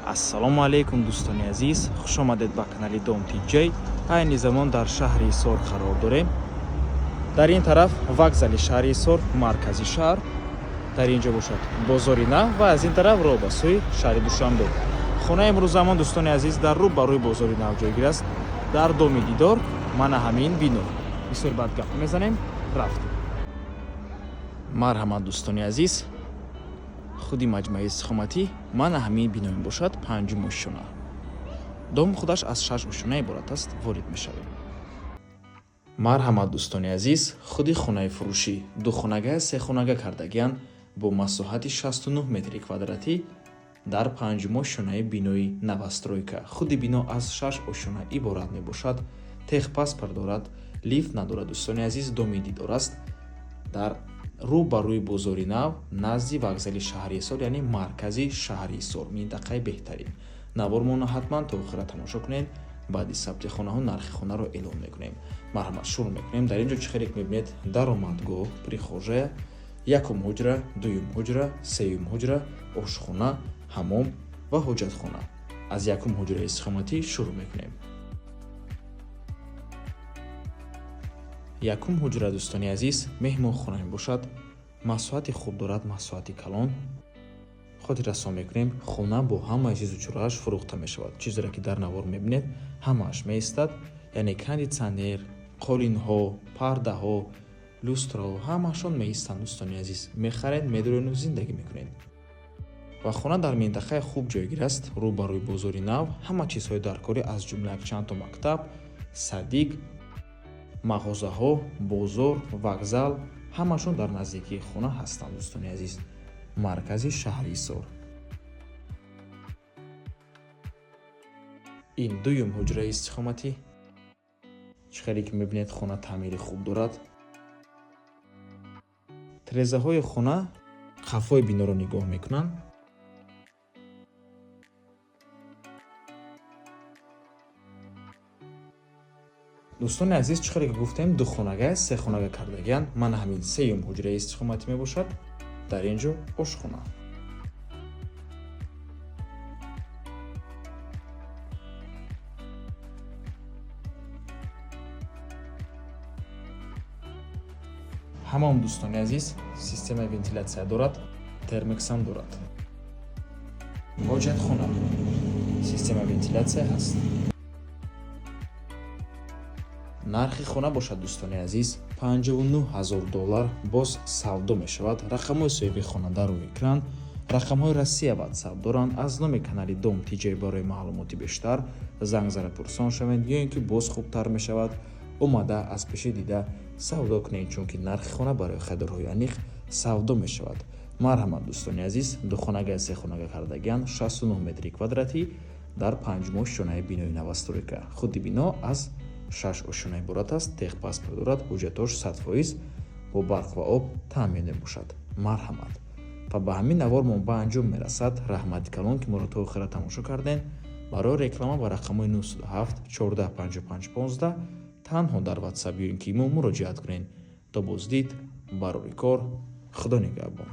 Ассалому алайкум, дӯстони азиз, хуш омадед ба канали Дом Тиҷай. Айни замон дар шаҳри Ҳисор қарор дорем. Дар ин тараф вокзали шаҳри Ҳисор, маркази шаҳр, дар ин ҷо бошад бозори нав ва аз ин тараф роҳ ба сӯи шаҳри Душанбе. Хонаи имрӯзамон, дӯстони азиз, дар рӯ ба рӯи бозори нав ҷойгир аст, дар доми дидор, мана ҳамин бино. Бисёр бад гап мезанем, рафтем. Марҳамат, дӯстони азиз, худи маҷмӯаи истиқоматӣ мана ҳамин бино мебошад, панҷум ошёна. Дом худаш аз шаш ошёна иборат аст. Ворид мешавем. Марҳамат, дӯстони азиз, худи хонаи фурӯшӣ духонага, сехонага кардагиянд бо масоҳати 69 метри квадратӣ дар панҷум ошёнаи бинои новостройка. Худи бино аз шаш ошёна иборат мебошад, техпаспорт дорад, лифт надорад. Дӯстони азиз, доми дидор аст, дар рӯ ба рӯи бозори нав, назди вокзали шаҳри Ҳисор, яъне маркази шаҳри Ҳисор, минтақаи беҳтарин. Навормонро ҳатман то охира тамошо кунед. Баъди сабти хонаҳо нархи хонаро эълон мекунем. Марҳамат, шурӯъ мекунем. Дар ин ҷо чӣ хеле мебинед, даромадгоҳ, прихожая, якум ҳуҷра, дуюм ҳуҷра, сеюм ҳуҷра, ошхона, ҳамом ва ҳоҷатхона. Аз якум ҳуҷраи истиқоматӣ шурӯъ мекунем. Якум ҳуҷра, дӯстони азиз, меҳмонхона мебошад. Масоҳати хуб дорад, масоҳати калон. Хотиррасон мекунем, хона бо ҳамаи чизу чорааш фурӯхта мешавад. Чизеро ки дар навор мебинед, ҳамааш меистад, яъне кондитсионер, қолинҳо, пардаҳо, люстраҳо, ҳамаашон меистанд. Дӯстони азиз, мехаред, медурену зиндагӣ мекунед. Ва хона дар минтақаи хуб ҷойгир аст, рӯ ба рӯи бозори нав, ҳама чизҳои даркорӣ, аз ҷумла якчандто мактаб, садик, мағозаҳо, бозор, вокзал, ҳамашон дар наздикии хона ҳастанд. Дӯстони азиз, маркази шаҳри Ҳисор. Ин дуюм ҳуҷраи истиқоматӣ. Чӣ хеле ки мебинед, хона таъмири хуб дорад. Тирезаҳои хона қафои биноро нигоҳ мекунанд. Дӯстони азиз, чӣ хеле ки гуфтем, духонага, сехонага кардагиянд. Мана ҳамин сеюм ҳуҷраи истиқоматӣ мебошад. Дар ин ҷо ошхона. Ҳамом, дӯстони азиз, системаи вентилятсия дорад, термексам дорад. Ҳоҷатхона, системаи вентилятсия ҳаст. Нархи хона бошад, дӯстони азиз, 59 ҳазор доллар, боз савдо мешавад. Рақамҳои соҳиби хона дар рӯи экран, рақамҳои Россия Ватсап доранд. Аз номи канали Дом Тиҷай барои маълумоти бештар занг зада пурсон шавед ё ин ки боз хубтар мешавад, омада аз пеши дида савдо кунед, чунки нархи хона барои харидорҳои аниқ савдо мешавад. Марҳамат, дӯстони азиз, духонага, сехонага кардагиянд, 69 метри квадратӣ дар панҷум ошёнаи бинои новостройка. Худи бино аз шаш ошёна иборат аст, техпаспорт дорад, ҳуҷҷатош 100% бо барқ ва об таъмин мебошад. Марҳамат. Ва ба ҳамин навормон ба анҷом мерасад. Раҳмати калон, ки моро то охира тамошо кардем. Барои реклама ба рақамҳои 907 14 55 15 танҳо дар Ватсап ё ин ки имо муроҷиат кунед. То боздид, барори кор, Худо нигаҳбон.